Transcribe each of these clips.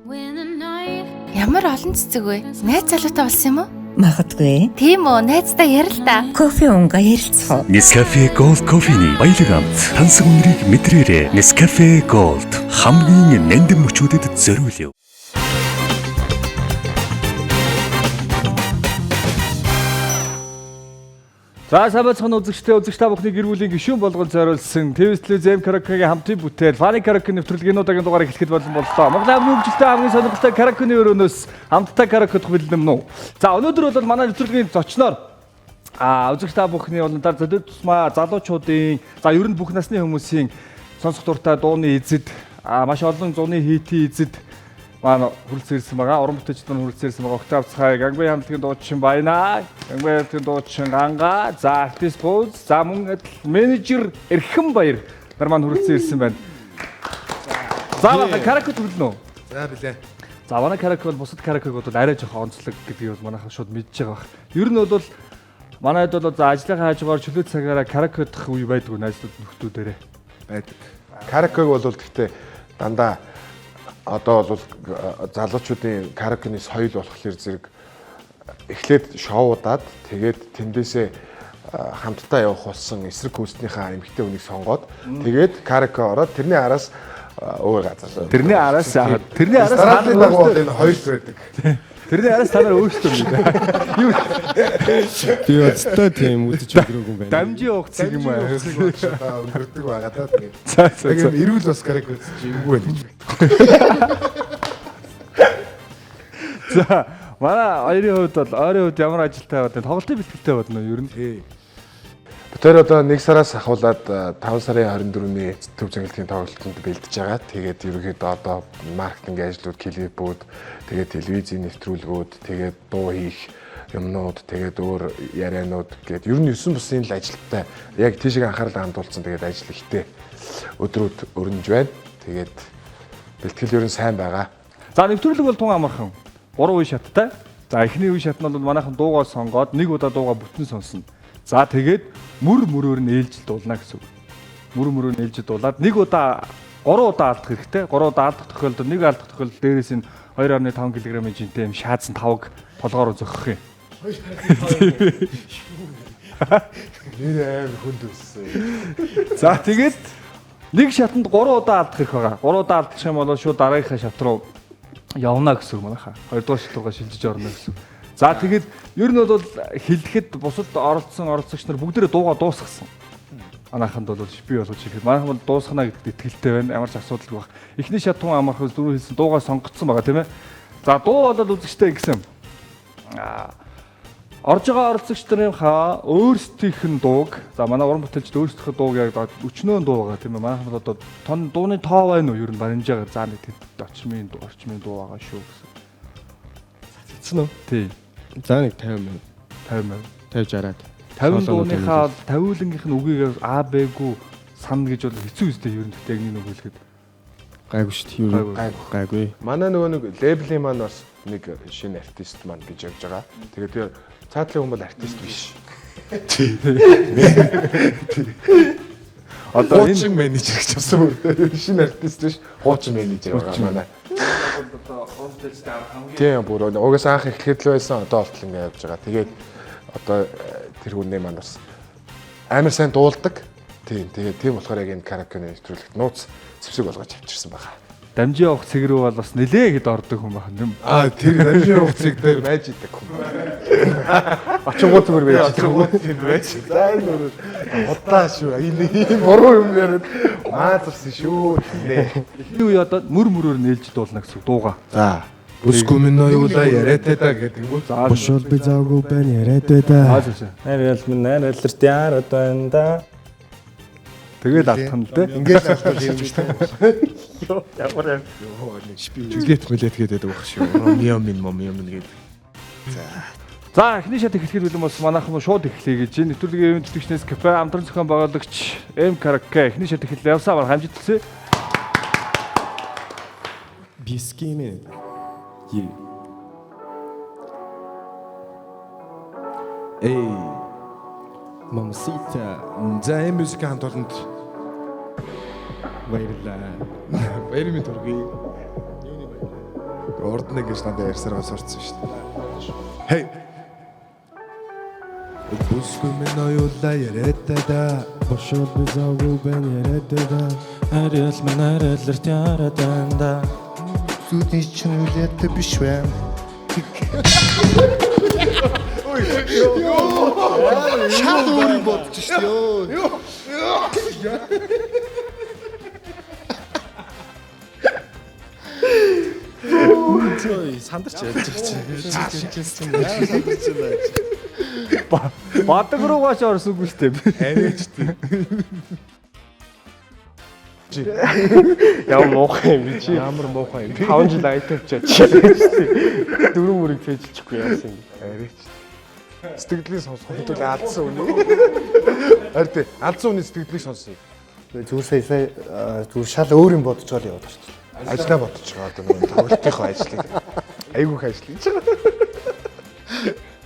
Ямар олон цэцэг вэ? Найз залуутай болсон юм уу? Магадгүй. Тийм үү, найздаа ярил та. Кофе унгаа ярилцах уу? Nescafe Gold Coffee-ний баялаг амт тансаг үнэрийг мэдрээрэй. Nescafe Gold хамгийн нандин мөчүүдэд зориулъя. За сайн байцгаана үзэгчдээ, үзэгч та бүхний гэр бүлийн гишүүн болгон зориулсан ТВ телевиз М караокегийн хамтын бүтээл Funny Karaoke нэвтрүүлгийн удаагийн дугаар эхлэхэд болон боллоо. Монголын хамгийн хөгжилтэй, хамгийн сонирхолтой караокены өрөөнөөс хамтдаа караокедох бэлэн үү? За өнөөдөр бол манай нэвтрүүлгийн зочноор үзэгч та бүхний болон зөдөд тусмаа залуучуудын, за ер нь бүх насны хүмүүсийн сонсох дуртай дууны эзэд, маш олон зуны хийтийн эзэд маань хүрэлцэн ирсэн байгаа. Уран бүтээлчд маань хүрэлцэн ирсэн байгаа. Октав Цай, Гангбай хамтлагийн дуучин Баяна, Гангбай хамтлагийн дуучин Ганга, за артист Пууз, за мөн адил менежер Эрхэн Баяр нар маань хүрэлцэн ирсэн байна. За манай караоке төлнө үү? За билээ. За манай караоке бол бусад караокег бол арай жоохон онцлог гэдгийг бол манайхан шууд мэдж байгаа бах. Ер нь бол манайд бол за ажлынхаа хажуугаар чөлөө цагаараа караокедох үе байдгүй найзлууд нөхдүүдэрээ. Байдаг. Караокег бол гэхдээ дандаа одоо бол залуучуудын караокены соёл болохоор зэрэг эхлээд шоудаад тэгээд тэндээсээ хамтдаа явах болсон эсрэг хүйснийхээ эмэгтэй хүнийг сонгоод тэгээд караоке ороод тэрний араас өөр газар. Тэрний араас тэрний араас Дараагийн дагуу бол энэ хоёр байдаг. Тэрний араас та нар өөрсдөө мэдээ. Юу Би өстой тийм үзэж өдрөөгүй юм байна. дамжийн хугацыг юм аа. Өнгөрдөг байгаа да тэгээд. За за. Тэгээд эрүүл бас караоке үзэж эвгүй байх гэж байна. За манай хоёрын хувьд бол ойрын хувьд ямар ажилтай байгаад байна? Тоглолтын бэлтгэлтэй байна уу ер нь? Тэр одоо 1 сараас ахуулаад 5 сарын 24-ний төв зэнгэлтийн тоглолтод бэлдэж байгаа. Тэгээд ерөнхийдөө одоо маркетинг ажлууд, клипүүд, тэгээд телевизийн нэвтрүүлгүүд, тэгээд дуу хийх юмнууд, тэгээд өөр ярианууд гээд ер нь 9 бусын л ажилттай яг тийшээ анхаарал хандуулсан, тэгээд ажил ихтэй өдрүүд өрнөж байна. Тэгээд бэлтгэл ер нь сайн байгаа. За нэвтрүүлэг бол тун амархан. 3 үе шаттай. За эхний үе шат нь бол манайхан дуугаа сонгоод нэг удаа дуугаа бүтэн сонсно. За тэгээд мөр мөрөөр нь ээлжилд дуулна гэсэн үг. Мөр мөрөөр нь ээлжилд дуулаад нэг удаа 3 удаа алдах хэрэгтэй. 3 удаа алдах тохиолдолд, нэг алдах тохиолдолд дээрээс нь 2.5 кг-ийн жинтэй юм шаазсан тавг толгоор зөхөх юм. Нэр аим хүнд өссөн. За тэгээд нэг шатанд 3 удаа алдах хэрэг байгаа. 3 удаа алдчих юм бол шууд дараагийнхаа шат руу явна гэсэн үг манайхаа. Хоёрдугаар шат руугаа шилжиж орно гэсэн үг. За тэгээд ер нь бол хэлэхэд бусад оролцсон оролцогч нар бүгдээрээ дуугаа дуусгасан. Манайханд бол би болгож хэлэхэд манайхан бол дуусгана гэдэгт итгэлтэй байна. Ямар ч асуудалгүй баг. Эхний шат тун амархан дөрөв хэлсэн дуугаа сонгогдсон байгаа тийм ээ. За дуу бол үзэгчтэй гэсэн. Орж байгаа оролцогч нарынхаа өөрсдийнх нь дууг, за манай уран бүтээлчд өөрсдийнх нь дууг яг өчнөөн дуу байгаа тийм ээ. Манайхан бол одоо тон дууны тоо байна уу ер нь баримжаагаар за нэг тэд орчмын дуу, орчмын дуу байгаа шүү гэсэн. Цэцэн үү? Тий. За нэг 50 мянга, 50 мянга. 50 60-аад. 50 дууныхаа 50-үүлэнгийнх нь үгийг А Б гү сан гэж бол хэцүү үстэй ер нь гэхдээ яг нэг үг хэлэхэд. Гайгүй шүү дээ. Юу Гайгүй. гайгүй. Манай нөгөө нэг лейблийн маань бас нэг шинэ артист маань гэж явж байгаа. Тэгээд тэр цаатлын хүн бол артист биш. Одоо энэ Хуучин менежер гэж авсан бүр. Шинэ артист биш, хуучин менежер байгаа манай. Тийм бүр угаасаа анх эхлэхэд л байсан, одоо болтол ингэ явж байгаа. Тэгээд одоо тэр хүнээ маань бас амар сайн дуулдаг. Тийм тэгээд тийм болохоор яг энэ караокены нэвтрүүлэгт нууц зэвсэг болгож авчирсан байгаа. дамжийн явах цэг рүү бол бас нилээ хэд ордог хүн байна юм. Аа тэр дамжийн хугацыг дээр байж идэг хүн. Очингуу зүгээр байж идэг. Очингууд тийм байж. За энэ өөр удаа шүү. Энэ ийм буруу юм яриад маазарсан шүү. Нэ. Эхний үе одоо мөр мөрөөр нээлж дуулна гэсэн үг дуугаа. За. Бүсгүй минь аюулаа яриад та гэдэг юм уу? За Бушуул би заагүй байна яриад байда. за. Найр ял минь найр ялэрт яарад байна да. Тэгэл алдах нь л дээ. Ингээл алдвал юм биш үү? Ямар юм. Жүлет мүлет гэдэг байх шүү. Ромео минь момео минь гэдэг. За эхний шат эхлэхэд бэлэн болсон манайхан шууд эхлэе гэж. Энэ нэвтрүүлгийн ивээн тэтгэгчнээс кафе амтран зохион байгуулагч М Караоке эхний шат эхэллээ. Явсаа бар хамжитлээ. Биски минь. Е. Эй. Мамсита За энэ музик хамт олонд баярлаа. баяр минь төргий. Урд нэг гэж надад ярьсаар сурцсан шүү дээ. Hey. Бүсгүй минь оюулаа яриатай да. Бошоо би завгүй байна яриад да. Ариал минь арайларт яраад байна да. Зүудний чинь үлээтэй биш вэ? Шал өөр юм бодож шүү дээ. Йоо. Ой, сандарч ярьж байгаа чи. Сандарч байна. Бадаг руугаа ч орсонгүй шүү дээ. Арайч тий. Ямар муухай юм бэ чи? Ямар муухай юм бэ? 5 жил айтавчаа чи. Дөрөв мөрийг цээжилчихгүй яасан юм. Арайч. Сэтгэлийг сонсох бол алдсан үний. Харин тий, алдсан үний сэтгэлийг сонсъё. Зүгээр сая сая зүгээр шал өөр юм бодож байгаа л яваад орчихлоо. Ажлаа бодож байгаа одоо нөгөө тоглолтынхоо ажлыг. Айгүйх ажил хийж байгаа.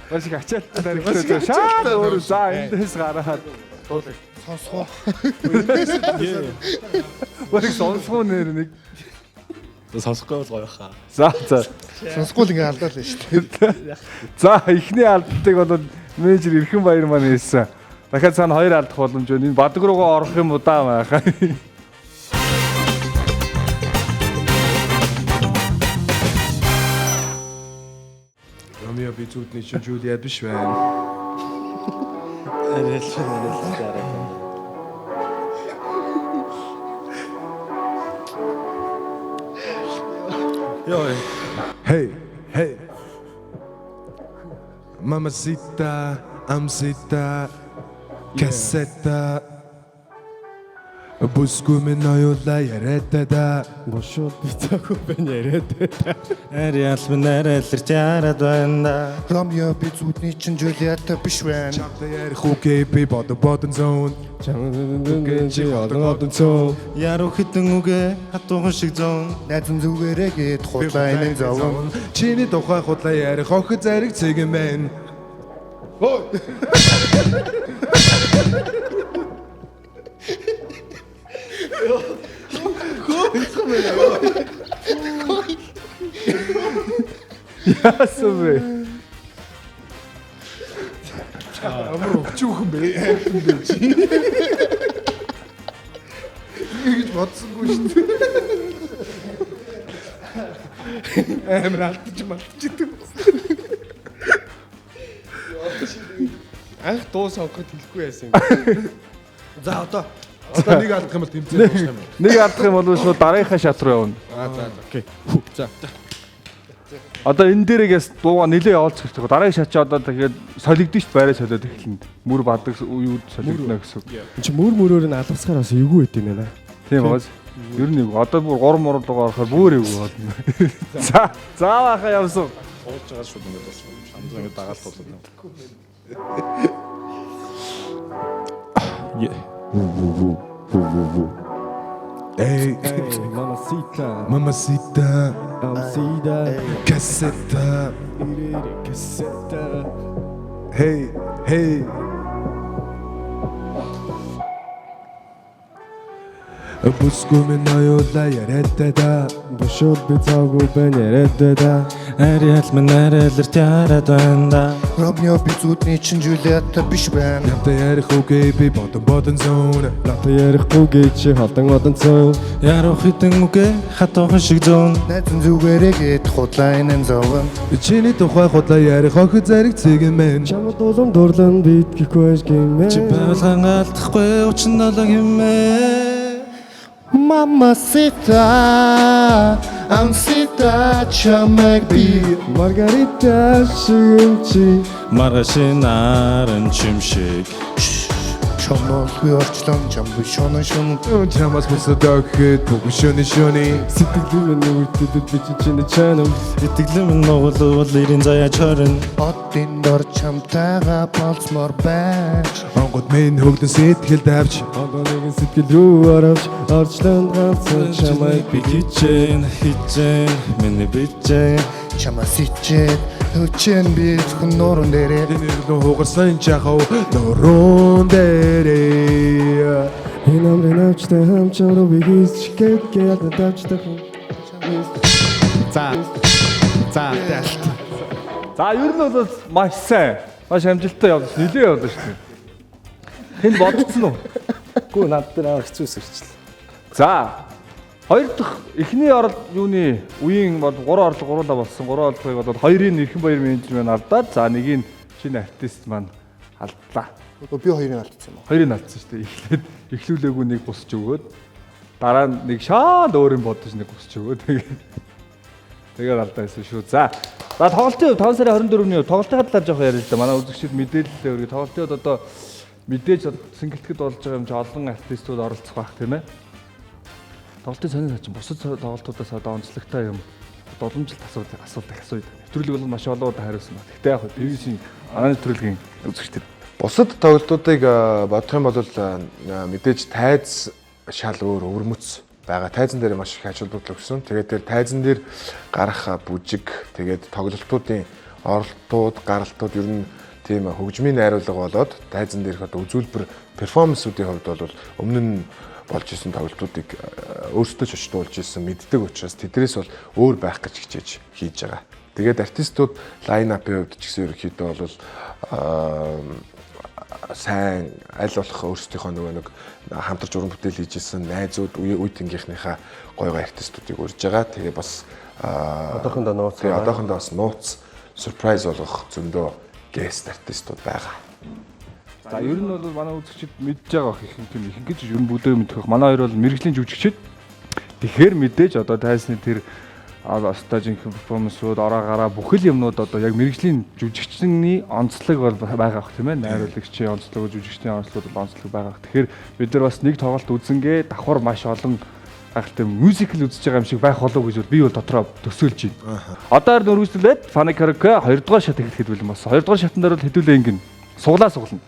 Маш их ачаалттай баригдаад шал өөр за эндээс гараад Сонсох уу? Бариг сонсгоо нэр нэг. Сонсохгүй бол гоё хаа. За за. Сонсохгүй л ингээ алдаа л шүү дээ. За эхний алдтыг бол менежер Эрхэн Баяр маань хэлсэн. Дахиад цаана хоёр алдах боломж байна. Энэ бадаг руугаа орох юм удаан байхаа. Ромео би зүудний чинь Жулиа биш байна. Ариал минь арайларт яраад байна. Йой. Hey, hey. Mamacita, amsita, cassetta. Бүсгүй минь оюулаа яриатай да. Бошоо би завгүй байна яриад да. Ариал минь арайларт яраад байна да. Ромео би зүудний чинь Жулиатай биш вэ? Чамтай ярих үгээ би бодон бодон зөөн. Чамд чи олон олон цөөн. Яруу хитэн үгээ хатуухан шиг зөөн. Найз нь зүгээрээ гээд худлаа энэ зовон. Чиний тухай худлаа ярих охид зариг цэг юм байна. Ой. Яасан бэ? Ямар өвчүүхэн бэ? Амтан бэ чи. Ингэж бодсонгүй шүү дээ. Амар алдчих малтчих. Анх дуу сонгоход хэлэхгүй яасан юм. За одоо одоо нэг алдах юм бол тэмцээн дуусах юм. Нэг алдах юм бол шууд дараагийнхаа шат руу явна. Аа за за окей. За. Одоо энэ дээрээс дууга нилээ явуулчих хэрэгтэй. Дараагийн шат чи одоо тэгэхээр солигдсон шүү дээ. Байраа солиод эхэлнэ. Мөр бадаг юу солигдно гэсэн үг. Энд чи мөр мөрөөр нь алгасахаар бас эвгүй байт юм байна. Тийм байгаас. Ер нь эвгүй. Одоо бүр 3 мурал руу орохоор бүр эвгүй болно. За за баха явсан. Уулж байгаа шууд ингээд болсон. Шамзаа ингээд дагаал тулаад. Эй, Mamacita, mamacita, amsida, cassetta. cassetta. Hey, hey. Бүсгүй минь оюулаа яриатай да. Бошоо би завгүй байна яриад да. Ариал минь арайларт яраад байна да. Ромео би зүудний чинь Жулиатай биш вэ? Чамтай ярих үгээ би бодон бодон зөөн. Надад ярихгүй гээ чи холдон одон цөөн. Яруу хитэн үгээ хатуухан шиг зөөн. Найз нь зүгээрээ гээд худлаа энэ зовон. Чиний тухай худлаа ярих охид зариг цэг юм байна. Чамд улам дурлан би итгэхгүй байж гэмээ. Чи байгуулган алдахгүй 37 хэмээ. Mamacita, amsita чамайг би Маргарита шиг юм чи. Маргашин наран чим шиг. Чамаагүй орчлон чамгүй шунан шун Чамаас бусад охид бүгэн шөний шөний. Сэтгэл минь нүртэд би чи чиний чанам. Итгэлэн минь нугалвал ирэн заяа чорно. Одын дор чамтайгаа болцмоор байж Онгод минь хөглөн сэтгэл давч. Одоо нэгэн сэтгэл рүү оровч орчлон ганцхан чамайг би хичээн хичээн миний бичээн. Чамаас ичээд хөчэн би зөвхөн нууран дээрээ Нэрнөө хугарсан жахав нуруунд дээрээ. Энэ амрын авчтай хам чам руу би хийсч гээд гээд давчтай. За. За алт. За ер нь бол маш сайн. Маш амжилттай явлаа шүү. Нилээ явлаа шүү. Тэнд бодсон уу? Гүү над дээр амар хэцүү сэрчлээ. За. Хоёр дахь эхний орол юуны үеийн бол 3 орлого гурлаа болсон. 3 орлогыг бол хоёрын Эрхэн Баяр менежер маань алдаад за нэгийг шинэ артист маань алдлаа. Би хоёрыг алдсан юм уу? Хоёрыг алдсан шүү дээ. Эхлээд эхлүүлээгүй нэг бусч өгөөд дараа нь нэг шал өөр юм бодож нэг бусч өгөөд тэгээд алдаа байсан шүү. За. За тоглолтын хувьд 5 сарын 24-ний хувьд тоглолтын талаар жоох яриа л да. Манай үзэгчид мэдээлэлээ өргөе. Тоглолтын хувьд одоо мэдээж сэнгэлтгэд болж байгаа юм чи олон артистууд оролцох байх тийм ээ. Тоглолтын сонин цаа чинь бусад тоглолтуудаас одоо онцлогтой юм боломжлолт асуудал асуудал асууя. Нэвтрүүлэг бол маш олон удаа хариулсан байна. Гэхдээ яг ТВ-ийн манай нэвтрүүлгийн үзэгчдэд бусад тоглолтуудыг бодох юм бол мэдээж тайз шал өөр өвөрмөц байгаа. Тайзан дээр маш их ач холбогдол өгсөн. Тэгээд тэр тайзан дээр гарах бүжиг, тэгээд тоглолтуудын оролтууд, гаралтууд ер нь тийм хөгжмийн найруулга болоод тайзан дээрх одоо үзүүлбэр перформансуудын хувьд бол өмнө нь болж исэн тоглолтуудыг өөрсдөө ч очиж дуулж исэн мэддэг учраас тэдрээс бол өөр байх гэж хичээж хийж байгаа. Тэгээд артистууд лайн апын хувьд ч гэсэн ерөнхийдөө бол сайн аль болох өөрсдийнхөө нөгөө нэг хамтарч уран бүтээл хийж исэн найзууд үе үеийнхнийхээ гой гой артистуудыг урьж байгаа. Тэгээ бас одоохондоо нууц. Тэгээ одоохондоо бас нууц сюрприз болгох зөндөө гест артистууд байгаа. За ер нь бол манай үзэгчид мэдж байгаа бах их юм их гэж ер нь бүгдээ мэдэх бах. Манай хоёр бол мэрэгжлийн жүжигчид. Тэгэхээр мэдээж одоо тайсны тэр өстой жинхэнэ перформансууд ороо гараа бүхэл юмнууд одоо яг мэрэгжлийн жүжигчний онцлог бол байгаа бах тийм ээ. Найруулагчийн онцлог, жүжигчдийн онцлог бол онцлог байгаа бах. Тэгэхээр бид нар бас нэг тоглолт үзэнгээ давхар маш олон гайхалтай мюзикл үзэж байгаа юм шиг байх болов гэж би бол дотроо төсөөлж байна. Одоо харин өргөжлүүлээд Funny Karaoke 2 дугаар шат эхлэхэд бэлэн болсон. 2 дугаар шатан дээр бол хэдүүлээ ингэн суглаа суглана.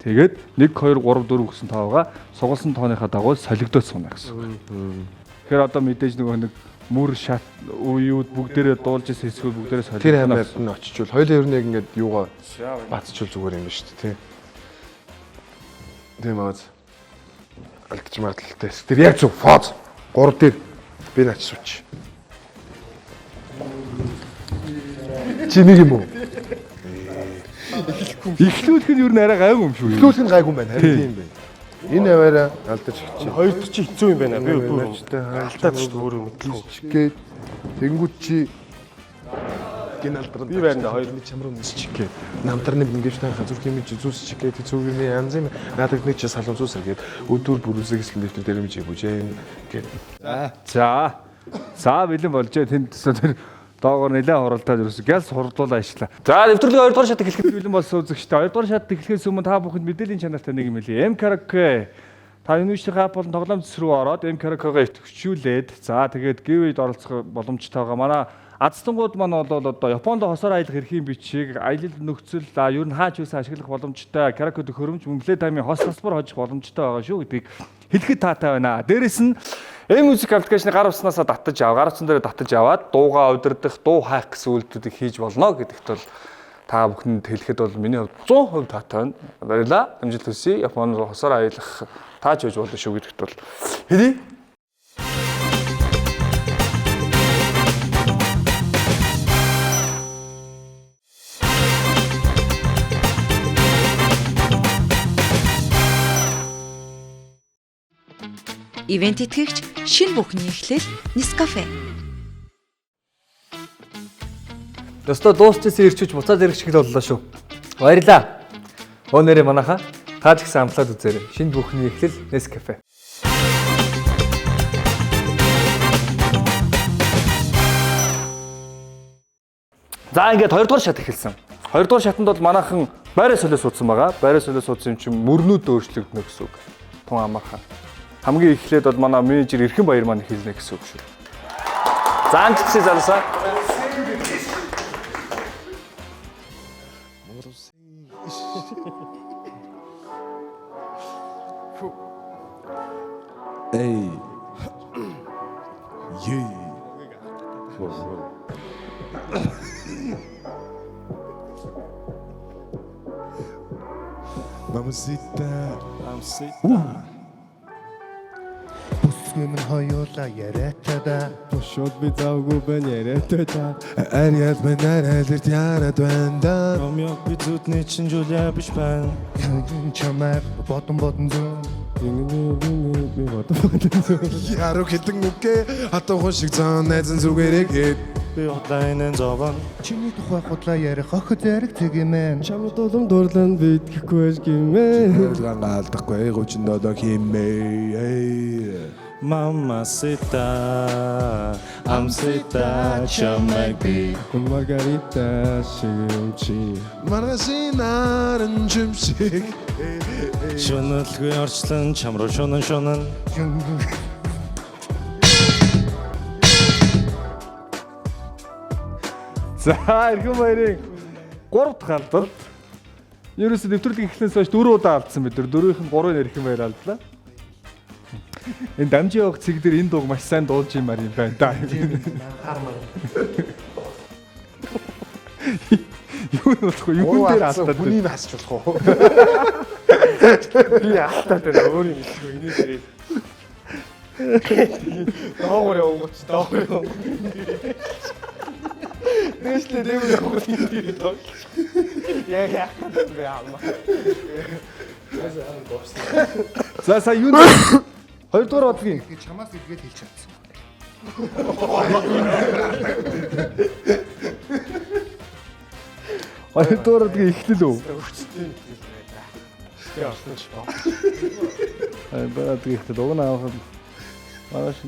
Тэгээд 1 2 3 4 гэсэн тоогоо сугалсан тооныхаа дагуу солигдоод сууна гэсэн. Тэгэхээр одоо мэдээж нөгөө нэг мөр шат үеуд бүгдээрээ дуулж ирсэн хэсгүүд бүгдээрээ солигдсон. Тэр аймаар нь очичвол хоёулаа ер нь яг ингээд юугаа бацчвал зүгээр юм ба шүү дээ тий. Тийм аа. Алдчих магадлалтай. Тэр яг зөв фоз 3 дээр би наач сууч. Чи нэг юм уу? Эхлүүлэх нь ер нь арай гайгүй юм шүү. Эхлүүлэх нь гайгүй юм байна. Харин тийм байна. Энэ аваараа алдаж хичээ. Хоёр дахь чи хэцүү юм байна. Би бүр алдаад шүү дээ өөрөө мэдлээ. Гээд тэнгүүд чи гин алдран. Би байна да хоёр нэг чамруу нисчих гээд. Намтарны бингэж таах зүрх юм чи зүсчих гээд цүгэрний янз юм наадаг нэг чи салон зүсэр гээд өдөр бүр үсгэсэл дэвтэр дээр юм чи бүжээ гээд. За. За бэлэн болжээ. Тэнд тэр доогоор нэлээд хуралдаад ерөөсө гялс хурдлуулаа ажиллаа. За нэвтрүүлгийн 2 дугаар шат эхлэхэд бэлэн болсон үзэгчтэй. 2 дугаар шат эхлэхээс өмнө та бүхэнд мэдээллийн чанартай нэг юм хэлье. M Karaoke та энэ үеийн болон тоглоом зүс рүү ороод M Karaoke-го идэвхжүүлээд за тэгээд giveaway-д оролцох боломжтой байгаа. Манай азтангууд маань бол одоо Японд хосоор аялах эрхийн бичиг, аялал нөхцөл ер нь хаач юусан ашиглах боломжтой, Karaoke төхөөрөмж, мөн Playtime-ийн хос салбар хожих боломжтой байгаа шүү гэдгийг хэлэхэд таатай байна. Дээрэс нь M-Music аппликейшны гар утснаасаа татаж ав, гар утсан дээр татаж аваад дуугаа удирдах, дуу хайх гэсэн үйлдэлүүдийг хийж болно гэдэгт бол та бүхэнд хэлэхэд бол миний хувьд 100% таатай байна. Баярлалаа. Амжилт хүсье. Японд хосоор аялах тааж байж болно шүү гэдэгт бол хэлье. Ивент итгэгч шинэ бүхний эхлэл Nescafe. Өстө дуусчихсан ирчүүч буцаад ирэх шиг л боллоо шүү. Баярлаа. Өө нэрээ манайхаа та ч гэсэн амтлаад үзээрэй. Шинэ бүхний эхлэл Nescafe. За ингээд 2 дугаар шат эхэлсэн. 2 дугаар шатанд бол манайхан байраа солио суудсан байгаа. Байраа солио суудсан юм чинь мөрнүүд өөрчлөгдөнө гэсэн үг. Тун амархан. Хамгийн эхлээд бол манай менежер Эрхэн Баяр маань эхэлнэ гэсэн үг шүү. За амжилт хүсье залуусаа. Эй. Ее. Mamacita. Mamacita. Бүсгүй минь хоёулаа яриатай да. Бушууд би завгүй байна яриатай да. Ариал минь арайлт ярад байна да. Ромео би зүудний чин Жулия биш байна. Чамайг бодон бодон зүүн. Би бодсон. Яруу хитэн үгэ хатуухан шиг зан найзан зүгээрээ гээд. Би хотлайн зовон. Чиний тухай худлаа ярих охид зэрэг цэг юм. Чамд улам дурлан би итгэхгүй байж гимээ. Ойлгон алдахгүй 37 химээ. Mamacita, амсита чамайг би. Маргарита шиг юм чи. Маргашин наран чимшиг. Шөнөлгүй орчлон чам руу шунан шунан. За, Эрхэн баярын 3 дахь алдалт. Ерөөсө нэвтрүүлэг эхлэнээс хойш 4 удаа алдсан бид нар. Дөрвийнх нь 3-ыг Эрхэн баяр алдлаа. Энэ дамжин явах цэг дээр энэ дууг маш сайн дуулж юмар юм байна да. Юу болох вэ? Юун дээр алдаад байна? Хүний хасч болох уу? Би алдаад байна өөр юм хэлэхгүй энэ дээрээ. Доогоор явгооч доогоор явгооч. Дэвшлээ дэвэр явгооч энэ доор. Яг яах вэ амаа. За сая юу хоёрдугаар удаагийн Чамаас илгээд хэлж чадсан. Хоёрдугаар удаагийн эхлэл үү? Хоёрдугаар удаагийн эхлэл уг нь авах маргааш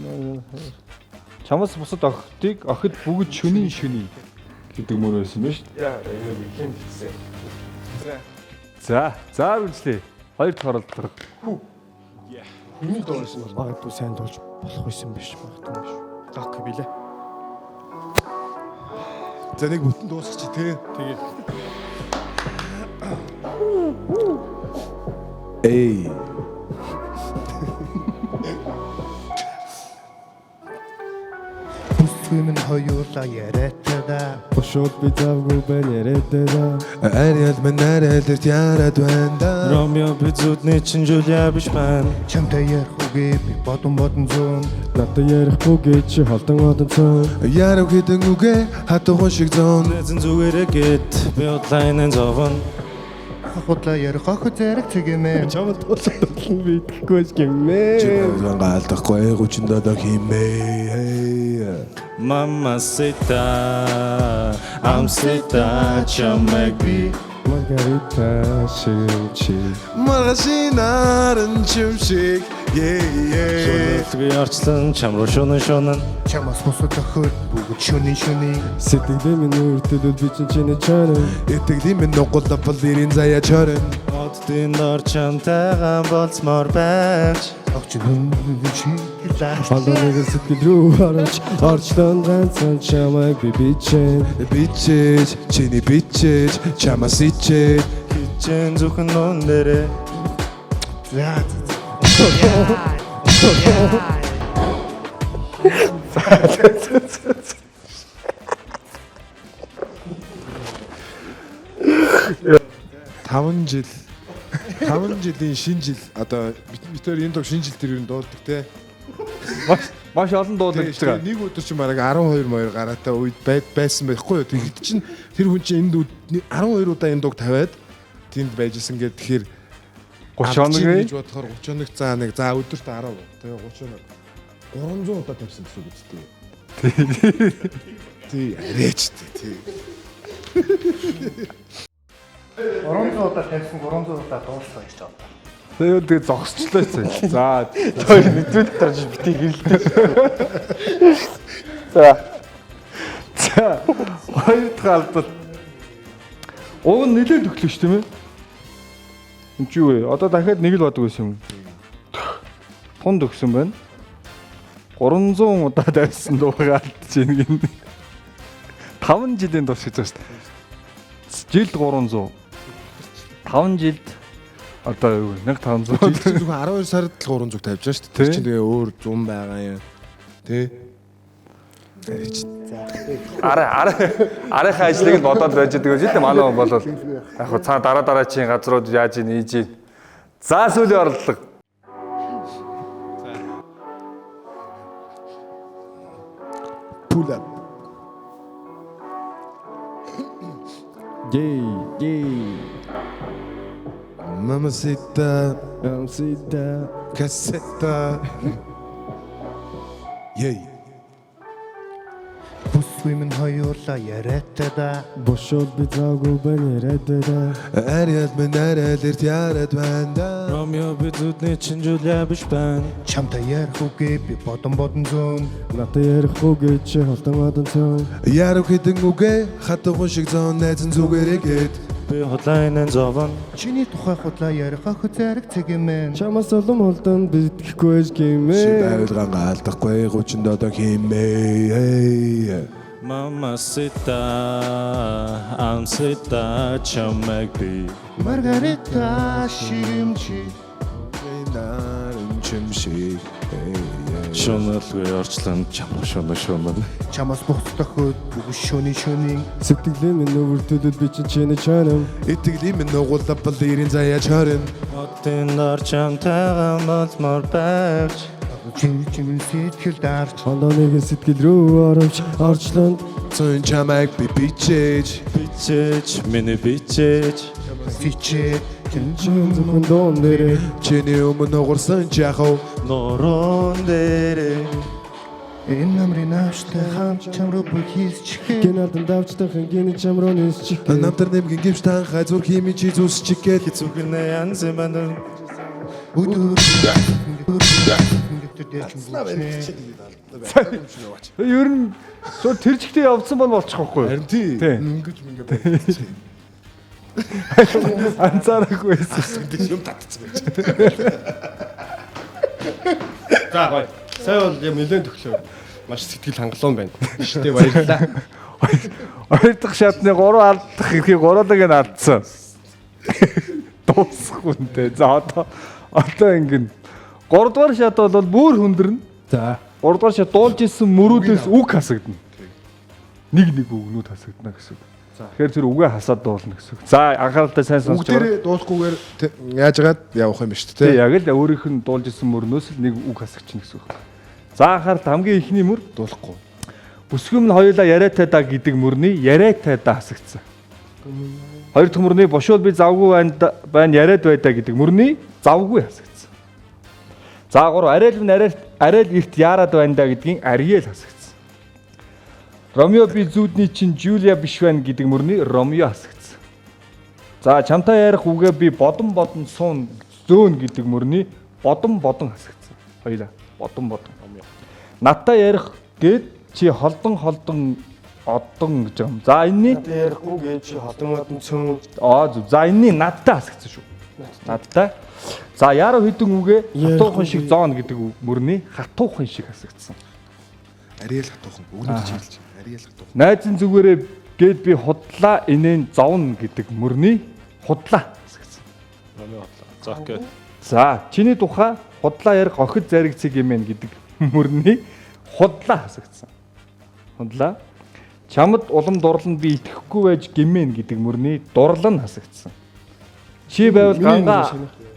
чамаас бусад охидыг охид бүгд шөнийн шөний гэдэг мөр байсан байна шүү дээ. Яа, энэ юм хэлсэн. За, за үргэлжлэе. Хоёр дахь оролдлого. Миний дуусан бол магадгүй сайн дуулж болох байсан биш магадгүй биш. Док билээ. За нэг бүтэн дуусгачих тий. Тэгээ. Эй. Бүсгүй минь хоёулаа яриатай да. Бушууд би завгүй байна яриатай да. Ариал минь арайлт ярад байна да. Ромео би зүудний чин Жулия биш байна. Чамтай ярих үгээ би бодон бодон зүүн. Надад ярихгүй гэж чи холдон одон цон. Яруу хитэн үгэ хатуухан шиг зон. Нэзэн зүгээрээ гэт би хотлайн зовон. Худлаа ярих охид зэрэг цэг юм. Чамд улам би итгэхгүй байж гимээ. Ойлгон алдахгүй 37 химээ. Mamacita, амсита чамайг би. Маргарита шиг юм чи. Маргашин наран чимшиг. Шөнөлгүй орчлон чам руу шунан шунан. Чамаас бусад охид бүгд шөнийн шөний. Сэтгэлийн минь үрдэлүүд би чинь чиний чоноо. Итгэлийн минь нугал бол ирэн заяа чорон. Оддын дор чамтайгаа болцмоор байж. Огч чиглээ. Холдон нэг сэтгэл рүү орж орчлон ганцхан чамайг би бичэн. Бичээж чиний бичээж чамаас ичээж. Хичээн зөвхөн нун дээрээ. За. Таван жил 5 жилийн шинэ жил одоо бид хоёр энэ дог шинэ жил тэр юу дуулдаг те. Маш олон дуулагдж байгаа. Нэг өдөр чинь бараг 12 моёр гараатай үед байсан байхгүй юу. Тэгэхэд чинь тэр хүн чинь энд 12 удаа энэ дог тавиад тэнд байж исэн гээд тэгэхээр 30 хоног гэж бодохоор 30 хоног за нэг за өдөрт 10 тэгээ 30 хоног 300 удаа тавьсан гэсэн үг үстэй. Тий, арайч тий. 300 удаа тавьсан 300 удаа дууссан гэж байна. Тэгээд тэгээ зогсчлоо цаа. За, Хоёр нэвтрүүлэг дарж битгий гэрэлтэй. За. За, хоёр дахь алдалт. Уг нь нэлээд өглөө шүү тийм ээ. Энд чи юу вэ? Одоо дахиад нэг л бадаг байсан юм. Тунд өгсөн байна. 300 удаа тавьсан дуугаа алдаж ийн гин. 5 жилийн турш гэж байна шүү дээ. Жилд 300. 5 жилд одоо юу вэ? 1500. Жил чинь зөвхөн 12 сард л 300 тавьж байгаа шүү дээ. Тэр чинь тэгээ өөр 100 байгаа юм. Тэ? Арайхаа ажлыг л бодоод байж байгаа юм л манай хүн бол яг хөө цаа дараа дараачийн газрууд яаж ийн ийж ийн. За сүүлийн оролдлого. Yay, yay. Mamacita, Mamacita. Cassetta. Yay. Бүсгүй минь хоёулаа яриатай да. Бошоод би завгүй байна яриад да. Ариал минь ариал эрт яриад байна да. Ромео би зүдний чин Жулия биш байна. Чамтай ярих үгээ би бодон бодон зөөн. Надад ярих үгээ чи холдон одон цөөн. Яруу хэдэн үгээ хатуухан шиг зон найзан зүгээрээ гээд. Би худлаа энэ зовон. Чиний тухай худлаа ярих охид зэрэг цэг юм ээ. Чамаас улам холдон би итгэхгүй байж Чи гимээ. байвал алдахгүй 37 химээ. Mamacita, амсита чамайг би. Маргарита ширэмчи. Наран чим шиг. Шуналгүй орчлон чам шуна шуна. Чамаас буцдах хөд бүгд шөнийн шөнийн. Сэтгэлийн минь өвөртөлд би чинь чиний чанам. Итгэлийн минь угуулбал ирэн заяа чорин. Хотын дор чамтайгаа болмоор байвч. Чин чин сэтгэл дарч. Хондоо сэтгэл рүү оровч орчлонд. Цун чамайг би бичээж. Бичээж, миний бичээж. Бичээ. Чин зөвхөн дуун дээрээ. Чиний өмнө угарсан жахав. Нуруунд дээрээ. Энэ намрын нааштай хамт чам руу бүхийсчихээ. Гин алдан давчтайхан гин чам руу нисчихээ. Намтар нэмгэн гівч танхай зүрх химийн чи зүсчих гээд. Хэцүүгэнэ янз юм байна. Өдөр Ер нь зөв тэр чигтээ явцсан бол болчих واخгүй. Харин тий. Тий. Өнгөж мөнгө байж. Анзаарахгүй байсан. Юм татцсан байж. За гоё. Сайн бол яг нэлээд төглөө. Маш сэтгэл хангалуун байна. Штэ баярлалаа. Хоёр дахь шатны 3 алдах эрхийг гурлаг нь алдсан. Дуусахгүй нэ. За одоо ингэн 3 дугаар шат бол бүр хүндэрнэ. За. 3 дугаар шат дуулж исэн мөрүүдээс үг хасагдана. Нэг нэг үгнүүд хасагдана гэсэн үг. Тэгэхээр тэр үгээ хасаад дуулна гэсэн үг. За анхааралтай сайн сонсож байгаа. Бүгдээрээ дуулахгүйгээр яаж яагаад явах юм биш Тэ үү те. яг л өөрийнх нь дуулж исэн мөрнөөс л нэг үг хасагчна гэсэн үг. За анхаарал хамгийн ихний мөр дуулахгүй. Бүсгүй минь хоёулаа яриатай да гэдэг мөрний яриатай да хасагдсан. Хоёр дахь мөрний бошуул би завгүй байна байна яриад байдаа гэдэг мөрний завгүй хасагдсан. За гурав арай л минь арай арай л эрт яарад байна да гэдгийн ариэл хасагдсан. Ромео би зүүдний чинь Жулия биш байна гэдэг мөрний Ромео хасагдсан. За чамтай ярих үгээ би бодон бодон суун зөөн гэдэг мөрний бодон бодон хасагдсан. Хоёлаа бодон бодон. Надтай ярих гээд чи холдон холдон одон гэж юм. За энэний Надад ярихгүй гэж чи холдон одон цөөн. Аа зөв. За энэний надтай хасагдсан шүү. Надтай. За яруу хэдэн үгээ хатуухан шиг зоон гэдэг мөрний хатуухан шиг хасагдсан. Ариэл хатуухан өгнөд чиглэж. Ариэл хатуухан. Найзын зүгээрээ гээд би худлаа инээн зовно гэдэг мөрний худлаа хасагдсан. За окей. За чиний тухай худлаа ярих охид зариг цэг юм байна гэдэг мөрний худлаа хасагдсан. Худлаа. Чамд улам дурлан би итгэхгүй байж гимэн гэдэг мөрний дурлан хасагдсан. Чи байвал ганга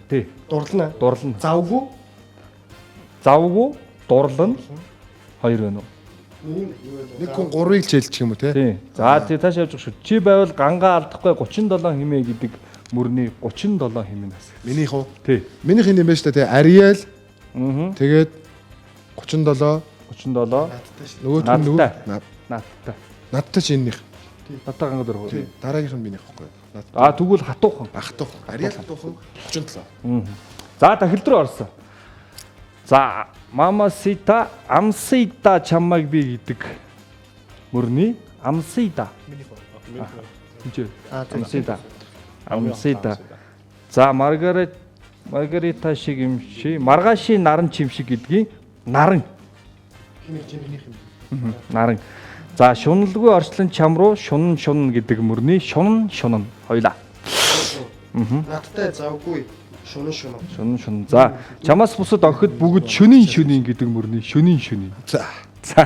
тий. Дурлана. Дурлана. Завгүй. Завгүй дурлан хоёр байна уу? Нэг хүн гурвыг л чийлчих юм уу те? Тий. За тий тааш явж байгаа шүү. Чи байвал ганга алдахгүй 37 хэмээ гэдэг мөрний 37 хэмээ хасагдсан. Минийх үү? Тий. Минийх энэ юм байна шүү дээ те. Ариэл. Аа. Тэгээд 37 37. Нөгөөт нь нөгөө Надтай. Надтай ч энэнийх. Надтай ганга дөрөв. Тий. Дараагийнх нь минийх байхгүй. Аа тэгвэл хатуухан. Хатуухан. Ариэл хатуухан 37. Аа. За дахил руу орсон. За Мамасита Амсита чамайг би гэдэг мөрний Амсита. Минийх. Амсита. Амсита. За Маргарита шиг юм шиг маргаашийн наран чим шиг гэдгийн наран. Минийх юм. Наран. За шуналгүй орчлон чам руу шунан шунан гэдэг мөрний шунан шунан хоёлаа. Надтай завгүй шунан шунан. Шунан шунан. За чамаас бусад охид бүгд шөнийн шөнийн гэдэг мөрний шөнийн шөнийн. За. За.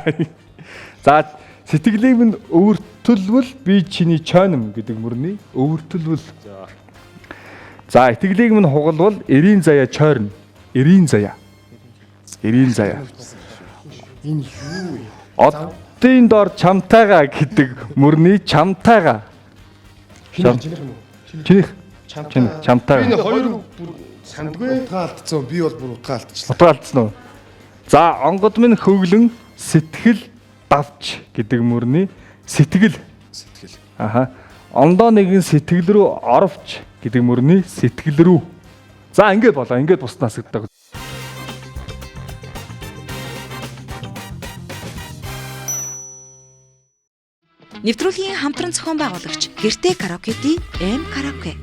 За сэтгэлийг минь өвөртөлвөл би чиний чойном гэдэг мөрний өвөртөлвөл. За итгэлийг минь хугалвал эрийн заяа чойрно. Эрийн заяа. Эрийн заяа. Энэ юу вэ? Од Хотын дор чамтайгаа гэдэг мөрний чамтайгаа. Чинийх юм уу? Чинийх. Чинийх чамтайгаа. Би нэг хоёр бүр сандгүй. Утгаа алдсан. Би бол бүр утгаа алдчихлаа. Утгаа алдсан уу? За, онгод минь хөглөн сэтгэл давч гэдэг мөрний сэтгэл. Сэтгэл. Аха. Ондоо нэгэн сэтгэл рүү оровч гэдэг мөрний сэтгэл рүү. За, ингээд болоо. Ингээд бусдаас хасагдаг. Нэвтрүүлгийн хамтран зохион байгуулагч Гэрте Караокети М Караоке.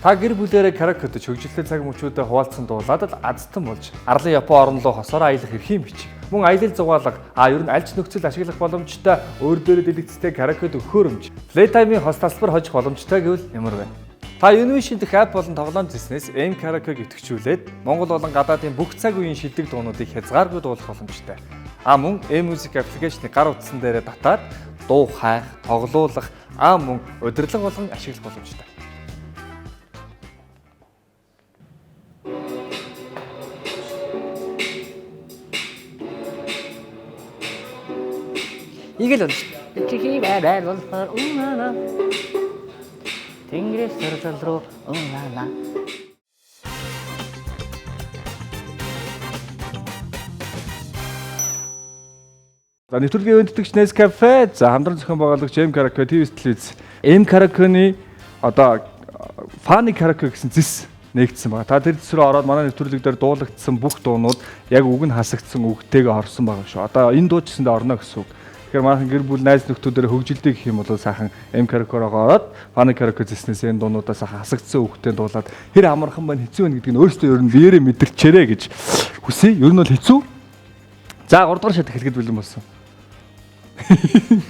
Та гэр бүлээрээ караокед хөгжилтэй цаг мөчүүдэд хуваалцсан дуулаад л азтан болж арлын Япон орн руу хосоор аялах эрхийн бичиг. Мөн аялал зугаалга, ер нь альч нөхцөл ашиглах боломжтой өөр дээрээ дэлгэцтэй караокед өгөхөрөмж. Playtime-ийн хос тасалбар хожих боломжтой гэвэл ямар вэ? Та Univision дэх app болон тоглоом зэснээс M Karaoke-г идэвхжүүлээд Монгол болон гадаадын бүх цаг үеийн шилдэг дуунуудыг хязгааргүй дуулах боломжтой. Мөн M Music application-ы гар утсан дээрээ татаад дуу хайх, тоглуулах, мөн удирдлага болгон ашиглах боломжтой. Игэл болж. Чихи бай болохоор унаана. Тэнгэрээс сарзал руу унаана. За, нэвтрүүлгийн өндөтгч Nescafe, за хамтран зохион байгуулагч M Karaoke TV телевиз. M Karaoke-ны одоо Funny Karaoke гэсэн зэс нэгдсэн байгаа. Та тэр зэс рүү ороод манай нэвтрүүлэг дээр дуулагдсан бүх дуунууд яг үг нь хасагдсан үгтэйгээ орсон байгаа шүү. Одоо энэ дуу ч гэсэндээ орно гэсэн үг. Тэгэхээр манайхан гэр бүл найз нөхдүүдээр хөгжилдөг гэх юм бол сайхан M Karaoke-роо ороод Funny Karaoke зэснээс энэ дуунуудаа сайхан хасагдсан үгтэй дуулаад хэр амархан байна, хэцүү байна гэдгийг нь өөрсдөө ер нь биеэрээ мэдэрчээрэй гэж хүсье. Ер нь бол хэцүү. За, 3 дугаар шат эхлэхэд бэлэн болсон. 3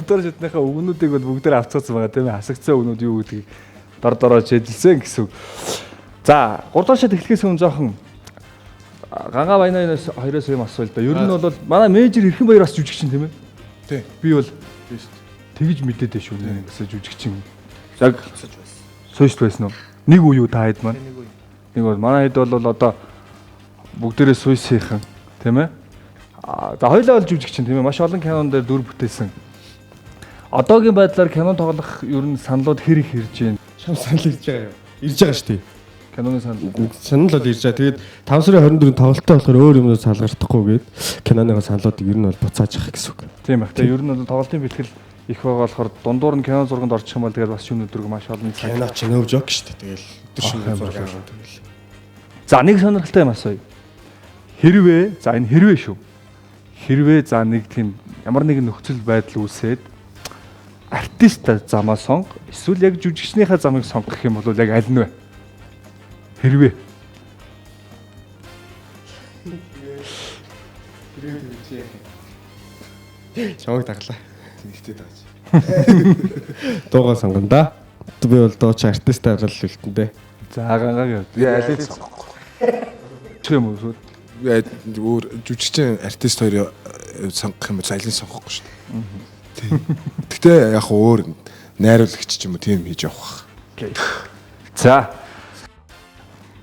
дугаар шатныхаа үгнүүдийг бол бүгдээр авцгаасан байгаа тийм ээ. Хасагдсан үгнүүд юу гэдгийг дор дороо чэжилсэн гэсэн үг. За, 3 дугаар шат эхлэхээс өмнө жоохон Ганга баянаас хоёроос юм асууя л да. Ер нь бол манай менежер Эрхэн Баяр бас жүжигчин тийм ээ? Тий. Би бол Тийм шүү дээ. тэгж мэдээд шүү нэ гэсэн жүжигчин. Яг сууж байсан уу? Нэг үе юу та хэд маань? Нэг бол манай хэд бол одоо бүгдээрээ сууйсийнхэн тийм ээ? За, хоёлаа бол жүжигчин тийм ээ. Маш олон кинон дээр дүр бүтээсэн. Одоогийн байдлаар кино тоглох ер нь саналууд хэр их ирж байна? Шам санал ирж байгаа юм. Ирж байгаа шүү дээ. Киноны санал. Санал бол ирж байгаа. Тэгээд 5 сарын 24-нд тоглолттой болохоор өөр юмнууд салгардахгүй гээд киноныхоо саналуудыг ер нь бол буцааж авах гэсэн үг. Тийм байх. Тэгээ ер нь бол тоглолтын бэлтгэл их байгаа болохоор дундуур нь кино зурганд орчих юм бол тэгээд бас шөнө өдрөг маш олон цаг. Кино ч нөө жок шүү дээ. Тэгэл өдөр шөнө зураг авах тэгэл. За, нэг сонирхолтой юм асууя. Хэрвээ, за энэ хэрвээ шүү. Хэрвээ за нэг тийм ямар нэгэн нөхцөл байдал үүсээд артист замаа сонго эсвэл яг жүжигчнийхээ замыг сонгох юм бол яг аль нь вэ? Хэрвээ. Чамайг даглаа. Тэнэгтэй дагаж. Дуугаа сонгоно да. Би бол дууч артист арал үлдэн дээ. За, гангагийн. Би алийг сонгохгүй. Чи юм уу? Би өөр жүжигчин артист хоёрыг сонгох юм бол алийг сонгохгүй шүү дээ. Тийм. Гэтэ яг өөр найруулагч ч юм уу тийм хийж явах. За.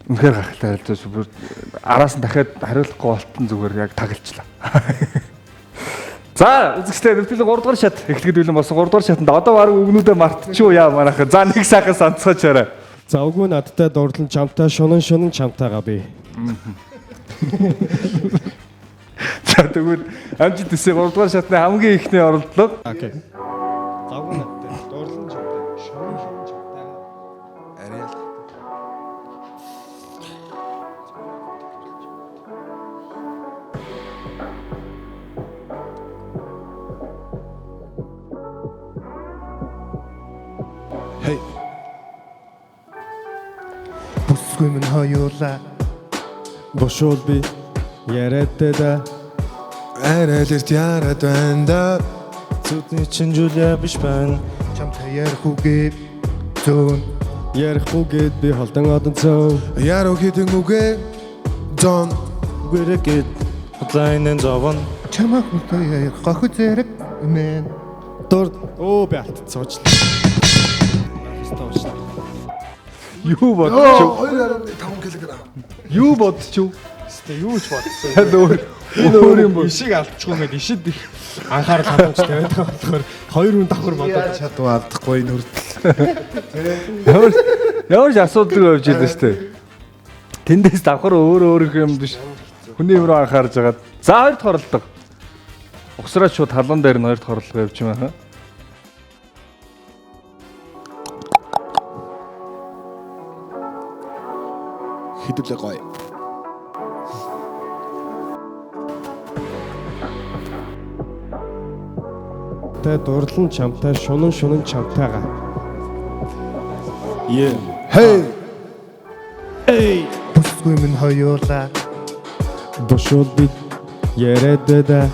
Үнэхээр гайхалтай харилцаж бүр араас нь дахиад хариулахгүй болтон зүгээр яг тагалчлаа. За, үзэгчдээ нэвтрүүлгийн 3 дугаар шат эхлэхэд бэлэн болсон. 3 дугаар шатанд одоо бараг үгнүүдээ мартчихуу яа манайхан. За, нэг сайхан санацгаач арай. За, үгүй надтай дурлан чамтай шунан шунан чамтайгаа би. За, тэгвэл амжилт хүсье. 3 дугаар шатны хамгийн ихний оролдлого. Окей. Завгүй надтай дурлан чамтай шунан шунан чамтайгаа. Арай ялах. Хей. Бүсгүй минь хоёулаа Бушуул би яриад да. Арай л эрт яраад байна да. Зүтний чин жүлээ биш байна. Чамтай ярих үгээ зөөн. Ярих үгээд би холдон одон цөөн. Яруу хитэн үгээ зон. Үгээрээ гээд худлайн зовон. Чамайг хүлээ гохи зэрэг мэн. Дур өө би алдсан уучлаа. Уучлаа. Юу бодчих? 2.5 кг. Юу бодчих? Гэтэ юу ч бодсон. Танд өөр Энэ өөр юм бо. Ишиг алдчихгүй ингээд ишид их анхаарал хангамжтай байдаг болохоор хоёр хүн давхар бодоод чадваа алдахгүй энэ хүртэл. Ямар ч асуудалгүй явж ийлээ шүү дээ. Тэндээс давхар өөр өөрөх юм биш. Хүний юм руу анхаарж агаад. За хоёр дахь оролдлого. Угсраад шууд халуун дээр нь хоёр дахь оролдлого явж юм аа. Хэдүүлээ гоё. Тэ дурлан чамтай шунан шунан чамтайгаа. Yeah. Hey. Эй. Бүсгүй минь хоёулаа. Бушуул бид яриад байда.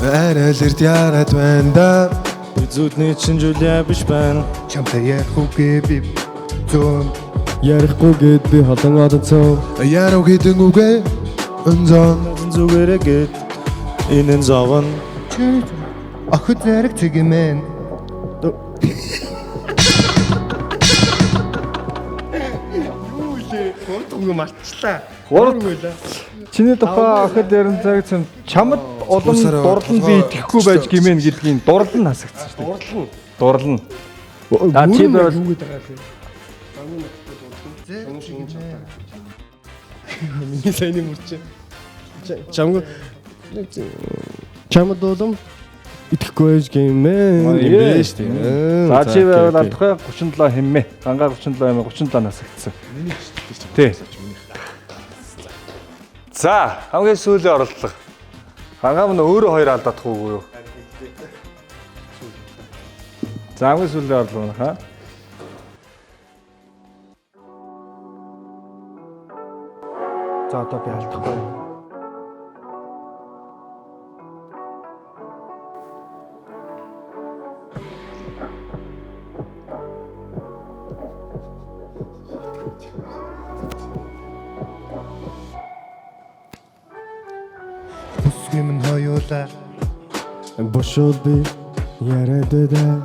Арай л эрт яраад байна да. Би зүудний чин жүлээ биш байна. Чамтай ярих үгээ би зөөн. Ярихгүй гээд би холон одцоо. Яруу гэдэг үгээ өнзон. Зүгээрээ гээд энэ нь зовно. Чи охид зэрэг цэгмэн. Юу лээ? Гурав үг мартчлаа. Гурав Чиний тухай охид ярин цаг цам чамд улам дурлан би итгэхгүй байж гимэн гэдгийн дурлан хасагдсан шүү дээ. Дурлан. Дурлан. А чи байвал юу гэдэг байгаа юм? Шунан шунан чамтайгаа. Миний саяны мөрч. Чамгүй чамд улам итгэхгүй байж гимэн юм бэ шүү дээ. За чи байвал алдахгүй 37 хэммээ. Гангаа 37 хэммээ 37 насагдсан. Тий. За хамгийн сүүлийн оролдлого. Гангаа мөн өөрөө хоёр алдаадах уугүй юу? За хамгийн сүүлийн оролдлого нь хаа. За одоо би алдахгүй. Бүсгүй минь хоёулаа. Бушуул би яриад байда.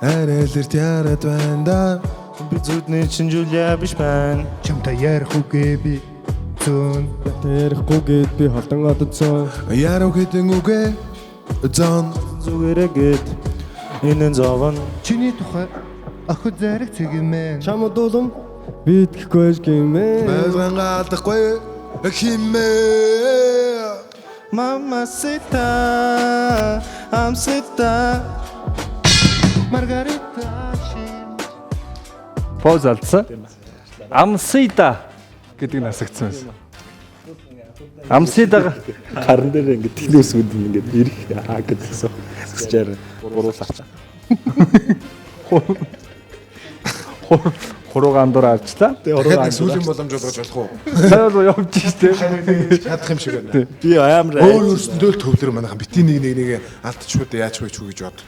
Арай л эрт яраад байна да. Би зүудний чин жүлээ биш байна. Чамтай ярих үгээ би зөөн. Ярихгүй гээд би холон одцоо. Яруу гэдэг үгээ зон. Зүгээрээ гээд энэ нь зовно. Чиний тухай охид зэрэг цэгмэн. Чамд улам би итгэхгүй байж гимэн. Байлгангаа алдахгүй химээ. Mamacita, amsita. Маргарита шин. Пауз алдсан. Амсида гэдэг нь хасагдсан байсан. Амсида харан дээр ингээд тэнүүс үд ингээд ирэх аа гэдгсэн. Зүсчээр буруулаач. Хурууга андуур авчлаа. Дахиад нэг сүүлийн боломж олгож болох уу? Сая бол явж штэ. Чадах юм шиг байна. Би амар өөр өөрсөндөө л төвлөр манайхан битгий нэг нэг нэг алдчихгүй дээ яач вэ ч гэж бод.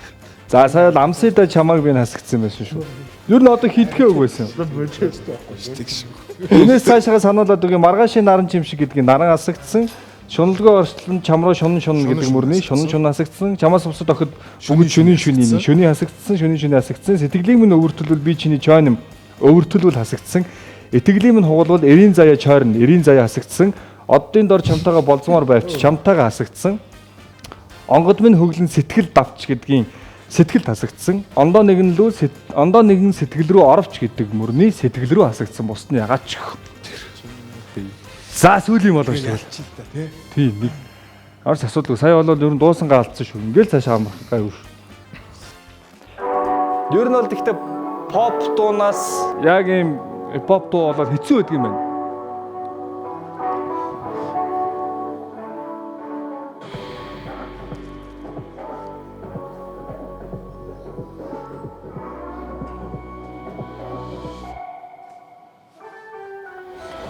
За сая бол амсида чамааг би хасагдсан байсан шүү. Ер нь одоо хийдэхээ үг байсан. Энэс цаашаа сануулад үгүй маргаашийн наран чимшиг гэдгийг наран хасагдсан. Шуналгүй орчлон чам руу шунан шунан гэдэг мөрний шунан шунан хасагдсан. Чамаас бусад охид бүгд шөнийн шөнийн шөнийн хасагдсан, шөнийн шөнийн хасагдсан. Сэтгэлийг минь өвөртөлвөл би чиний чойн юм өвөртөлвөл хасагдсан. Итгэлийн минь хугалвал эрийн заяа чойрно, эрийн заяа хасагдсан. Оддын дор чамтайгаа болзмоор байвч чамтайгаа хасагдсан. Онгод минь хөглөн сэтгэл давч гэдгийн сэтгэл хасагдсан. Ондоо нэгэн лүү ондоо нэгэн сэтгэл рүү оровч гэдэг мөрний сэтгэл рүү хасагдсан. Бусд нь ягаад ч. За сүүлийн боломж тий. Тий нэг. Орс асуудалгүй. Сая бол ер нь дуусангаа алдсан шүү. Ингээл цаашаа амрах гайгүй шүү. Ер нь бол тэгтээ pop дуунаас яг ийм pop дуу болоод хэцүү байдаг юм байна.